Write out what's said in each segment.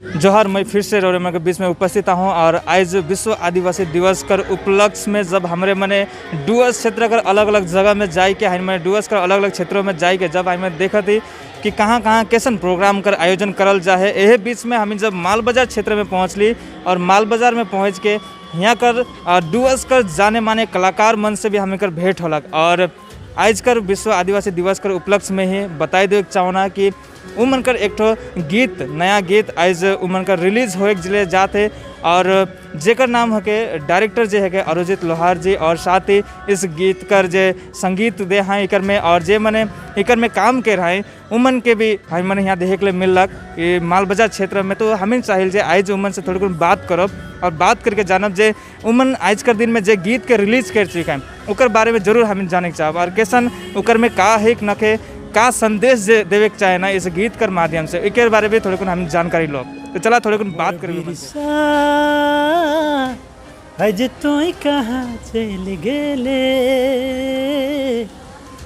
जोहार, मैं फिर से रौरे के बीच में उपस्थित हूँ और आज विश्व आदिवासी दिवस कर उपलक्ष्य में जब हमरे मने डुअर्स क्षेत्र कर अलग अलग जगह में जाए के, हमें डुअर्स कर अलग अलग क्षेत्रों में जाए के जब हमें देखत ही कि कहाँ कहाँ कैसन प्रोग्राम कर आयोजन करल जाए, यही बीच में हम जब माल बाजार क्षेत्र में पहुँचली और माल बाजार में पहुँच के यहाँ कर डुअर्स कर जाने माने कलाकार मन से भी हमें कर भेंट होलक। और आज कर विश्व आदिवासी दिवस कर उपलक्ष्य में ही बताई दो चाहना कि उमन कर एक ठो गीत, नया गीत आज उमन कर रिलीज होए जिले जाते और जेकर नाम हके डायरेक्टर जे है अरुजित लोहार जी और साथ ही इस गीत कर जे संगीत दे हैं इकर में और जे मने इकर में काम कर रहे उमन के भी हम मने यहाँ देखे के लिए मिलक ये माल बाजार क्षेत्र में। तो हमें चाहिए जे आज उमन से थोड़ी बात करब और बात करके जानब जे उमन आज कर दिन में जे गीत के रिलीज कर चुका है, ओकर बारे में जरूर हमें जाने के चाहब और कैसन ओकर में का है नखे का संदेश जे देवे के चाहे ना इस गीत कर माध्यम से, एकर बारे में थोड़े हम जानकारी लो। तो चला थोड़े बात करें। अज तोय कहाँ चल गेले,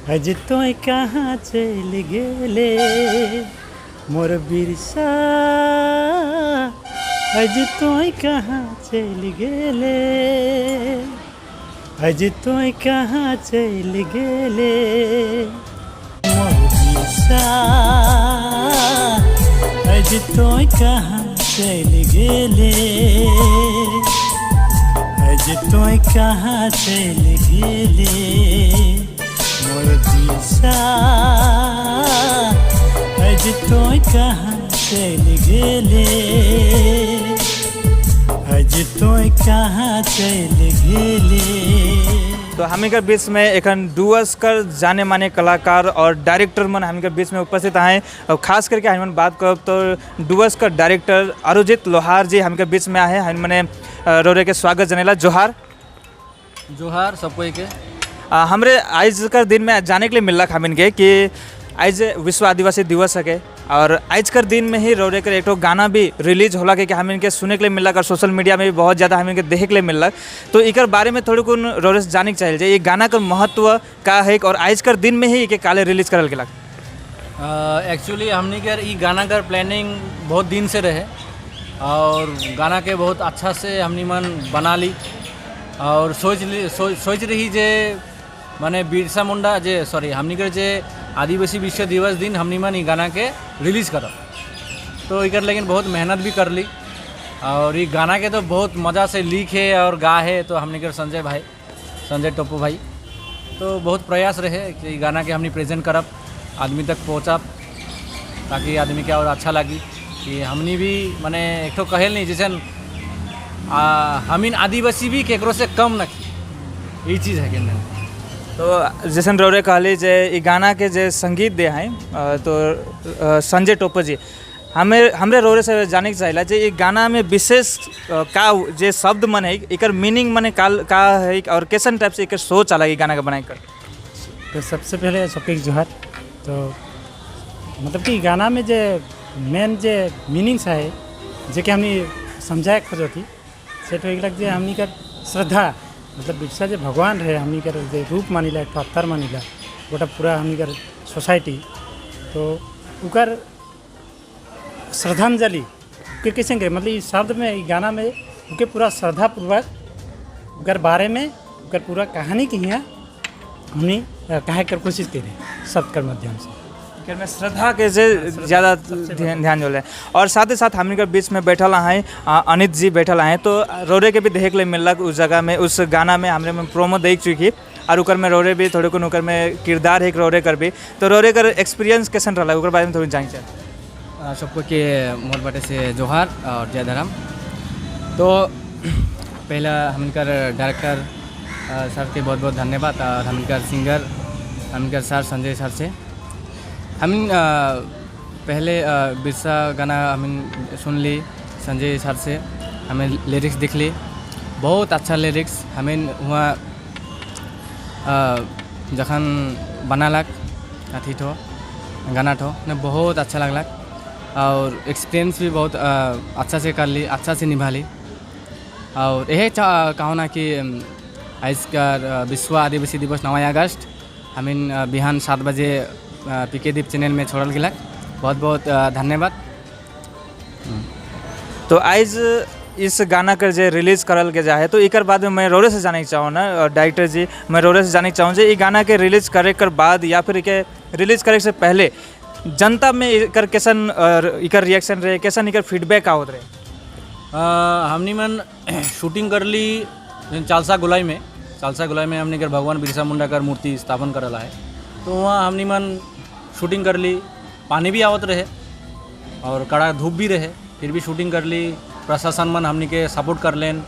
अज तोय कहाँ चल गेले मोर बिरसा, अज तोय कहाँ चल गेले, अज तोय कहाँ चल गेले मोर बिरसा, अज तोय कहाँ चल गेले, अज तोय कहाँ चल गेले मोर बिरसा, अज तोय कहाँ चल गेले, अज तोय कहाँ चल गेले। तो हमें के बीच में एखन डुअर्स कर जाने माने कलाकार और डायरेक्टर मन हमें के बीच में उपस्थित आए और खास करके हम बात करब तो डुअर्स कर डायरेक्टर अरुजित लोहार जी हम के बीच में आए। हम मने रोरे के स्वागत जनेला। जोहार। जोहार सबको के। हमरे आज कर दिन में जाने के लिए मिलला हमिन के कि आज विश्व आदिवासी दिवस है और आज कर दिन में ही रौरे कर एक ठो गाना भी रिलीज होला के कि हमिन के सुने के लिए मिलला और सोशल मीडिया में भी बहुत ज़्यादा हमिन के देखे के लिए मिलला। तो इकर बारे में थोड़ी कुन रौरे से जाने के चाहिए, ये गाना का महत्व का है और आज कर दिन में ही के काले रिलीज करल गेला? एक्चुअली हमनी के ई गाना कर प्लानिंग बहुत दिन से रहे और गाना के बहुत अच्छा से हमनी मन बना ली और सोच रही जे माने बिरसा मुंडा जे, सॉरी, हमनी के जे आदिवासी विश्व दिवस दिन हमनी मन ई गाना के रिलीज करब। तो इकर लेकिन बहुत मेहनत भी कर ली और ये गाना के तो बहुत मज़ा से लिखे और गाहे तो हमनी के संजय भाई, संजय टोप्पो भाई। तो बहुत प्रयास रहे कि ई गाना के हमनी प्रेजेंट करब, आदमी तक पहुँचब, ताकि आदमी के और अच्छा लगी कि हमनी भी माने एक ठो कहेल नहीं जैसे हमीन आदिवासी भी केकरो से कम न की, ये चीज़ है कि नहीं। तो जैसन रौरे कहली जे ई गाना के जे संगीत दे हैं तो संजय टोप्पो जी, हमें हमरे रौरे से जाने के चाहिए जे ई गाना में विशेष का जे शब्द मन है, एकर मीनिंग मने का का है और कैसन टाइप से एकर सोच आला ई गाना के बनाए कर? तो सबसे पहले सबके जोहार। तो मतलब कि गाना में जे मेन जे मीनिंग्स है, जे कि हमनी समझाए खोजती सेठ हो जे हमनी कर श्रद्धा, मतलब बिरसा जे भगवान रहे, हमनी कर जे रूप मानिला, एक अवतार मानिला गोटा पूरा हमनी कर सोसाइटी, तो उकर श्रद्धांजलि के कैसे करे, मतलब इस शब्द में, इस गाना में उनके पूरा श्रद्धापूर्वक उकर बारे में, उकर पूरा कहानी के हियाँ हमनी कहे कर कोशिश करे शब्द कर माध्यम से। एकर में श्रद्धा के जे ज़्यादा ध्यान ध्यान जोले और साथ ही साथ हमनी के बीच में बैठल हैं अनित जी बैठल हैं। तो रौरे के भी देखे के लिए मिलक उस जगह में, उस गाना में हमरे में प्रोमो देख चुकी और उकर में रौरे भी थोड़े कुन उकर में किरदार है रौरे कर भी। तो रौरे कर एक्सपीरियंस कैसन रहा, ओकर बारे में थोड़ी जान चाहे। सबको के मोर बाटे से जोहार और जय धर्म। तो पहला हमकर डायरेक्टर सर के बहुत बहुत धन्यवाद और हमकर सिंगर, हमकर सर संजय सर से हम पहले बिरसा गाना हम सुन ली। संजय सर से हमें लिरिक्स दिख ली, बहुत अच्छा लिरिक्स। हमें वहाँ जखन बनालक अथी ठो गाना ठो ने बहुत अच्छा लगलक और एक्सपीरियंस भी बहुत अच्छा से कर ली, अच्छा से निभा ली। और यही कहो ना कि आज का विश्व आदिवासी दिवस 9 अगस्त हमीन बिहान 7 बजे पीके दीप चैनल में छोड़ल गेलक। बहुत बहुत धन्यवाद। तो आइज इस गाना कर जे रिलीज करल के जाए तो एकर बाद में मैं रोरे से जाने के चाहूँ ना डायरेक्टर जी, मैं रोरे से जाने के चाहूँ जे ई गाना के रिलीज करे कर बाद या फिर एके रिलीज करे से पहले जनता में एकर कैसन एकर रिएक्शन रहे, कैसन एकर फीडबैक आवत रहे? हमनी मन शूटिंग कर ली चालसा गोलाई में। चालसा गोलाई में हमनी कर भगवान बिरसा मुंडा कर मूर्ति स्थापन करला है, तो वहाँ हमनी मन शूटिंग कर ली। पानी भी आवत रहे और कड़ा धूप भी रहे, फिर भी शूटिंग कर ली। प्रशासन मन हमनी के सपोर्ट कर लेन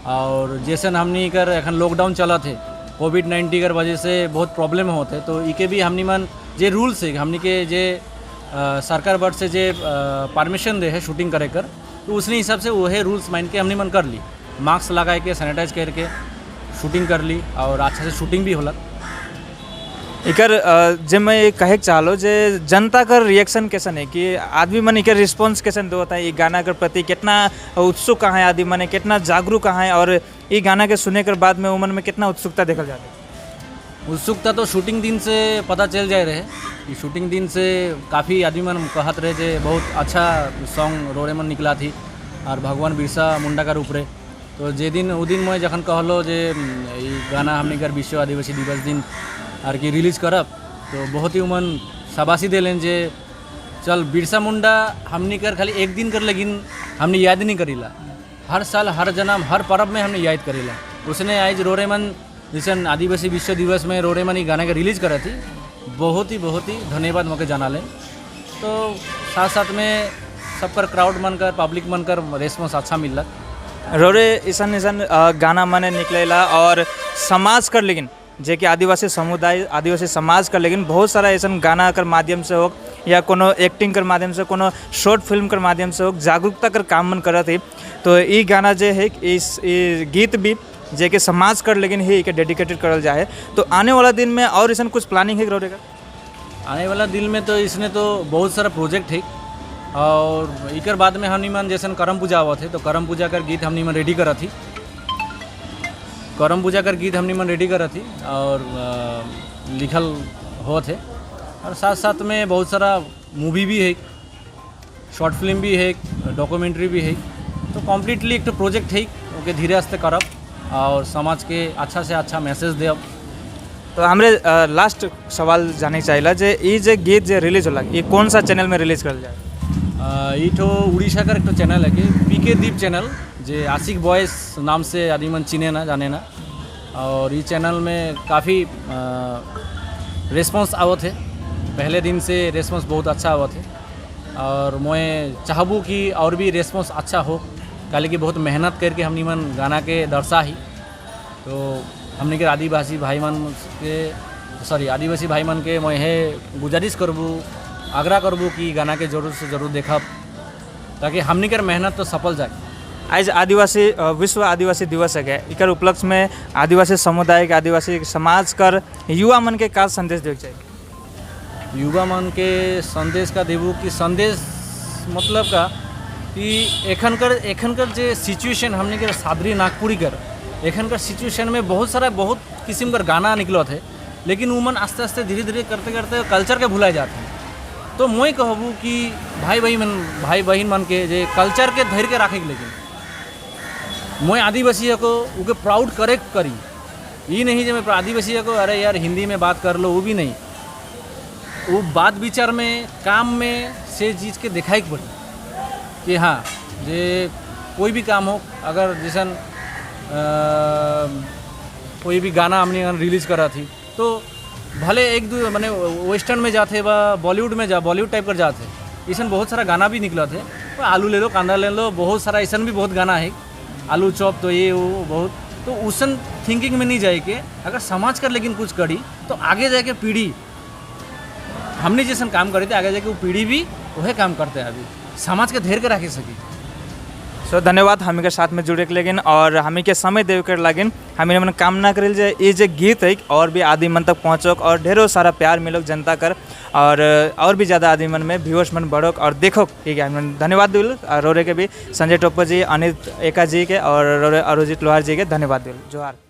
और जैसन हमनी कर एखन लॉकडाउन चलत है, कोविड-19 कर वजह से बहुत प्रॉब्लम होते, तो इके भी हमनी मन जे रूल्स है, हमनी के जे सरकार बट से जे परमिशन दे है शूटिंग करे कर, तो उसने हिसाब से वह रूल्स मान के हमनी मन कर ली। मास्क लगाए के, सैनिटाइज करके शूटिंग कर ली और अच्छा से शूटिंग भी होला। एकर जे मैं ये कहे के चाहलो जे जनता कर रिएक्शन कैसन है कि आदमी मन एकर रिस्पॉन्स कैसन देता है, ई गाना के प्रति कितना उत्सुक है आदमी मन, कितना जागरूक है और ई गाना के सुने के बाद में उमन में कितना उत्सुकता देखल जाता है? उत्सुकता तो शूटिंग दिन से पता चल जाए रहे कि शूटिंग दिन से काफ़ी आदमी मन कहत रहे जे बहुत अच्छा सॉन्ग रोरे मन निकला थी और भगवान बिरसा मुंडा का रूप रहे। तो जे दिन उ दिन मैं जखन कहलो जे ई गाना हमनी कर विश्व आदिवासी दिवस दिन are की रिलीज करब, तो बहुत ही उमन शाबाशी देलेन जे चल बिरसा मुंडा हमनी कर खाली एक दिन कर लेकिन हमने याद नहीं करीला, हर साल, हर जन्म, हर पर्व में हमने याद करीला। उसने आज रोरे मन जैसे आदिवासी विश्व दिवस में रोरे मन ई गाना के रिलीज करा थी, बहुत ही धन्यवाद मौके जाना लें। तो साथ साथ में सबकर क्राउड मन कर, पब्लिक मन कर रेस्पॉन्स अच्छा मिलला। रोरे ऐसन ऐसन गाना मने निकलेला और समाज कर लेकिन जे कि आदिवासी समुदाय, आदिवासी समाज कर लेकिन बहुत सारा ऐसा गाना कर माध्यम से हो या कोनो एक्टिंग कर माध्यम से, कोनो शॉर्ट फिल्म कर माध्यम से हो, जागरूकता कर काम मन करत है। तो ई गाना जे है, इस ई गीत भी जे कि समाज कर लेकिन ही के डेडिकेटेड करल जाए, तो आने वाला दिन में और ऐसा कुछ प्लानिंग है रोरे का? आने वाला दिन में तो इसने तो बहुत सारा प्रोजेक्ट है और इकर बाद में हमनी मन जैसन करम पूजा आवत है, तो करम पूजा कर गीत हमनी मन रेडी करा थी। करम पूजा कर गीत हमनी मन रेडी करा थी और लिखल होत है और साथ साथ में बहुत सारा मूवी भी है, शॉर्ट फिल्म भी है, डॉक्यूमेंट्री भी है। तो कम्प्लीटली एक तो प्रोजेक्ट है, ओके धीरे आस्ते करब और समाज के अच्छा से अच्छा मैसेज देब। तो हमरे लास्ट सवाल जाने चाहिए जे ई जे गीत जे रिलीज होला, ये कौन सा चैनल में रिलीज करल जाए? ई तो उड़ीसा का एक चैनल है कि पीके दीप चैनल, जे आशिक बॉयस नाम से आदमी मन चिने ना जाने ना, और ये चैनल में काफ़ी रेस्पॉन्स आवत है। पहले दिन से रेस्पॉन्स बहुत अच्छा आवत है और मैं चाहबू कि और भी रेस्पॉन्स अच्छा हो, काले कि बहुत मेहनत करके हमनी मन गाना के दर्शा ही। तो हमने के आदिवासी भाई मन के, सॉरी, आदिवासी भाई मन के मैं हे गुजारिश करबू, आग्रह करबू कि गाना के जरूर से जरूर देखब ताकि हमनी के मेहनत तो सफल जाए। आज आदिवासी विश्व आदिवासी दिवस है, एकर उपलक्ष्य में आदिवासी समुदाय के, आदिवासी समाज कर युवा मन के का संदेश देवे चाहिए? युवा मन के संदेश का देबू कि संदेश मतलब का कि एखनकर जे सिचुएशन हमने के सादरी नागपुरी कर एखनकर सिचुएशन में बहुत सारा बहुत किस्म कर गाना निकलत है, लेकिन उमन आस्ते आस्ते धीरे धीरे करते करते कल्चर के भुलाए जाते हैं। तो मैं कहबू कि भाई बहन मन के जे कल्चर के धैर्य के रखे के, लेकिन मैं आदिवासी को उके प्राउड करे करी, ये नहीं जे मैं आदिवासी को अरे यार हिंदी में बात कर लो, वो भी नहीं, वो बात विचार में, काम में से चीज़ के दिखाई के पड़ी कि हाँ जे कोई भी काम हो, अगर जैसन कोई भी गाना हमने रिलीज करा थी तो भले एक दो माने वेस्टर्न में जाते बा बॉलीवुड में जा बॉलीवुड टाइप कर जाते, ऐसा बहुत सारा गाना भी निकला थे, तो आलू ले लो कांदा ले लो, बहुत सारा ऐसा भी बहुत गाना है, आलू चॉप तो ये वो बहुत, तो उसन थिंकिंग में नहीं जाए के अगर समाज कर लेकिन कुछ करी तो आगे जाके पीढ़ी हमने जैसन काम करे थे आगे जाके वो पीढ़ी भी वह काम करते हैं, अभी समाज के धैर्य के रखे सकी। सो धन्यवाद हमी के साथ में जुड़े के लेकिन और हमी के समय देवे के लागिन। हमी मन कामना करेल जे ये जे गीत है और भी आदमी मन तक पहुँचोक और ढेरों सारा प्यार मिलोक जनता कर और भी ज़्यादा आदमी मन में व्यूअर्स मन बढ़ोक और देखो। ठीक है, हमन धन्यवाद दिल और रोरे के भी संजय टोप्पो जी, अनित एका जी के और रोरे अरुजीत लोहार जी के धन्यवाद दिल। जोहार।